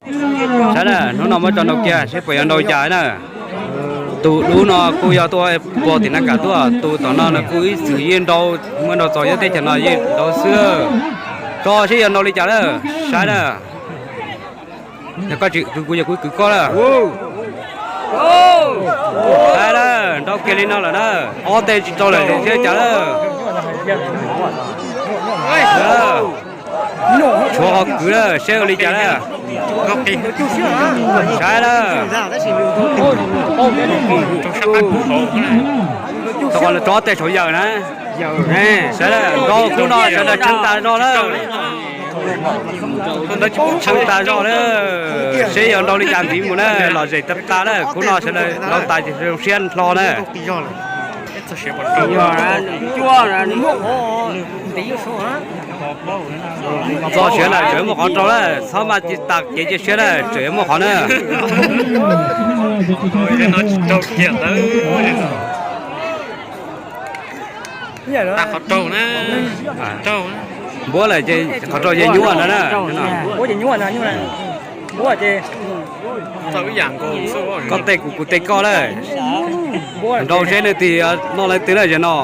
Saib na, hnub no muab tso nrau kiag seb puas yuav nrau li cas na. Tus dub no kuj yog tuaj pog tim Naj Kas tuaj, tus tom no no kuj ib txwm yeej nrau, muaj nrau txog yog teb chaws no yeej nrau xwb lawm. Tso seb yuav nrau li cas lawm, saib na. Yog koj tsis kwv kuv, yog kuv kwv koj lawm. Saib na, nrau kiag li no lawm na, ob teg tsis tau lawm seb cas lawm. Tshuav qhov kwv lawm, seb ua li cas lawm. Saib lawm. Tau qhov tso ob teg saum yawm na. Saib lawm, nrau khub no sawv daws tshee tas zog lawm. Tshee tas zog lawm, seb yuav nrau li cas ntxiv mus na, lom zem tas tas lawm, khub no sawv daws nrau tas ces zoo siab hlo na. Txog siav lawm tseem muaj qhov rau lawm, txhob maj cia tas kev cia siab lawm, tseem yuav muaj qhov na. Npuab lawm ces qhov rau ces nyuaj ntag na. Koj tej kuv, kuv tej koj lawm. Nrau seb leej twg noj leej twg na zaum no.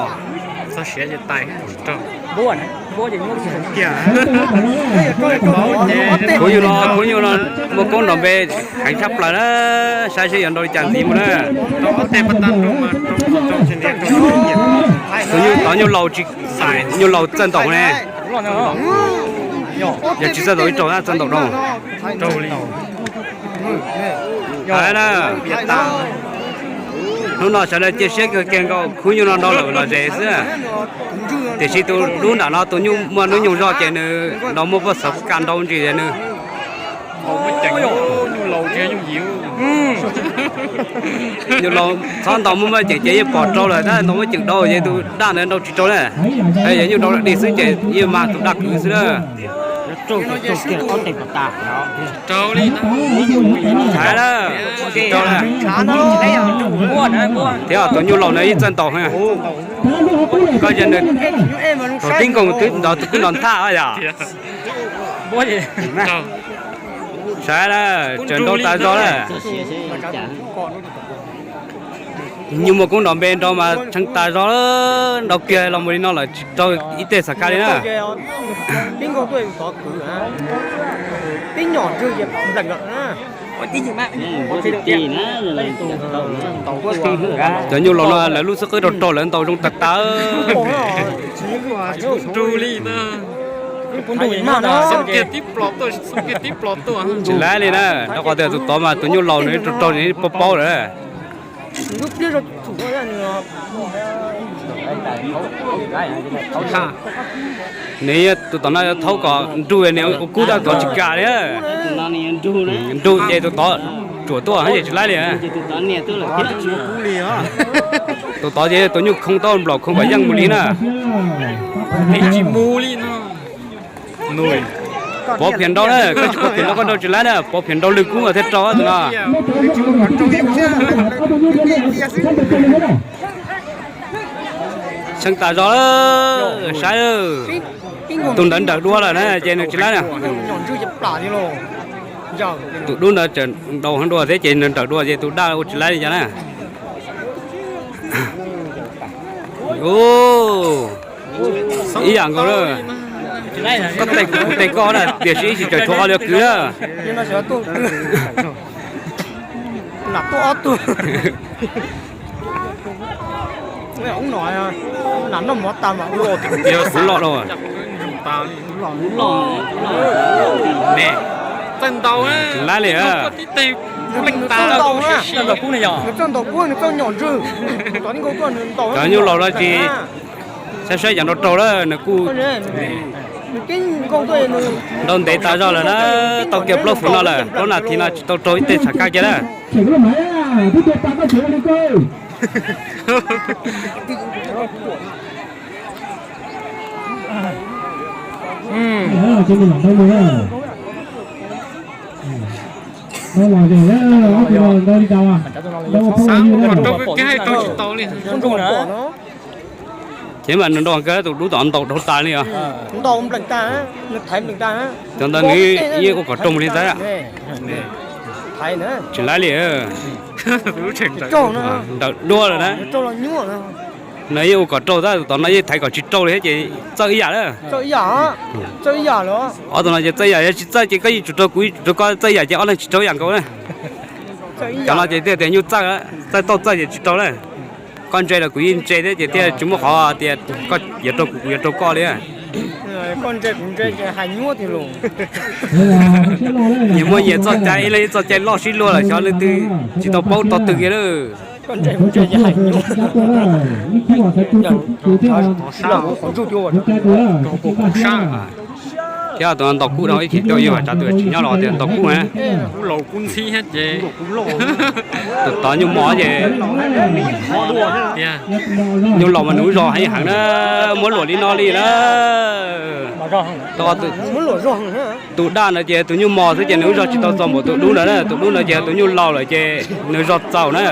Khub nyuj no, khub nyuj no muaj koob nrov npe heev tshaj plaws na, saib seb yuav nrau li cas ntxiv mus na. Tus nyuj tod nyuj laus, nyuj laus txawj ntaus ne. Yog tsis txawj ntaus ib raug, txawj ntaus rau. Hnub no sawv daws cia siab kawg kiag nkaus, khub nyuj no nrau lawm los zes xwb. Tiam sis tus dub nram no tus nyuj muaj hnub nyoog zog ces nws nrau muaj poj xav ka nrau ntsis nws. Nyuj laus txhob ntaus muaj muaj ceem ces yeej pom rau lawm, tab ntaus muaj ceem dau ces tus daj ntawd nrau tsis rau na. Yog nyuj nrau dig xwb ces yeej mag tus daj kwv xwb na. Tsis rau na, tsis rau na. Thiab tus nyuj laus na ib txawj ntaus, koj yog nws thaum tib nkoos twb nrov, twb nrov nthaj yom. Saib na, tseem nrau tas zog na. Nyuj muaj koob nrov npe nrau mas tshee tas zog, nrau kiag los mus li no lawm tsis rau ib teg xav ka li na. Cov nyuj laus no lawv lub xub qwb rau rau lawv ntaus zoo tas tas. Tsis laib li na, rau qhov tias tus tod mas tus nyuj laus nws rau rau nws paub paub lawm. Nws tus tom no yuav thaub kom nrug nws ua kub tab tom tsis kam li. Nrug ces tus tod tsuam tuaj ces tsis laib li. Tus tod ces tus nyuj khoo tau nplaum khoo kom yeej mus li na. Pov phiam nrau na, koj tsis pov phiam nrau koj nrau tsis laib na, pov phiam nrau lwg kub mas thiaj rau tus no. Tshee tas zog, saib tus ntawd nrawm dua lawm na ces nws tsis laib na. Tus dub ntawd tseem nrau heev dua thiab ces nws nrawm dua ces tus daj ua tsis laib li cas na. Ib yam nkaus na. Koj tej kuv tej koj na, tiam sis ib sim tseem tshuav qhov li kwv na. Kuv loj dua. Laib li. Cov nyuj laus no tsis saib saib cov nrau raug lawm nws kuj nrau ntev tas zog lawm na, tau kiag plaub fuv no lawm, plaub nas this no tsis tau raug ib teg txhav kab kiag na. Ces mas nws nrau kawg tus dub tom ntaus dhau tas li os. Cov ntawd nws yeej ua kom raug mus li ntawd. Tsis laib li. Ntawm duab lawm na. No yeej ua kom raug tab, tom no yeej thaiv kom tsis raug li thiab ces txawj ib yam lawm. Ob tug no ces txawj ib yam, yog tsis txawj ces koj yeej tsum raug kuv, yeej tsum raug koj, txawj ib yam ces ob leeg tsis raug ib yam nkaus na. Cov no ces thiaj tias nyuj txawj, txawj tau txawj ces tsis raug na. Koj ntse los kuv yeej ntse thiab ces thiaj tsis muaj qhov tias koj yuav raug kuv, kuv yuav raug koj li. Nyias muaj nyias txoj cai, ib leeg ib txoj cai loj sib luag lawm xyov leej twg tsis tau paub tog twg kiag lawm. Thiab tus no ntaus kuj no ib chim rau yus tsav tus tsis nyob los tias ntaus kuj na. Tus tod nyuj mos ces nyuj laus mas nws lub zog heev heev na, muab luam li no li na. Tus daj ntawd ces tus nyuj mos xwb ces nws lub zog tsis tau txog npaum tus dub ntawd na, tus dub ntawd ces tus nyuj laus lawm ces nws zog txaus na.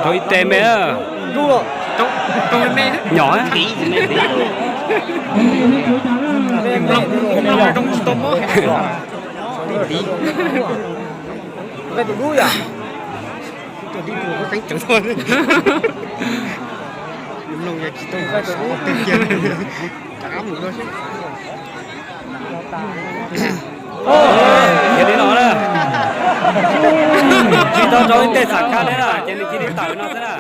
Rau ib teg me. Nyom. Cia li no na. Tsis tau rau ib teg xam khab li na ces nws cia li tawm no xwb na.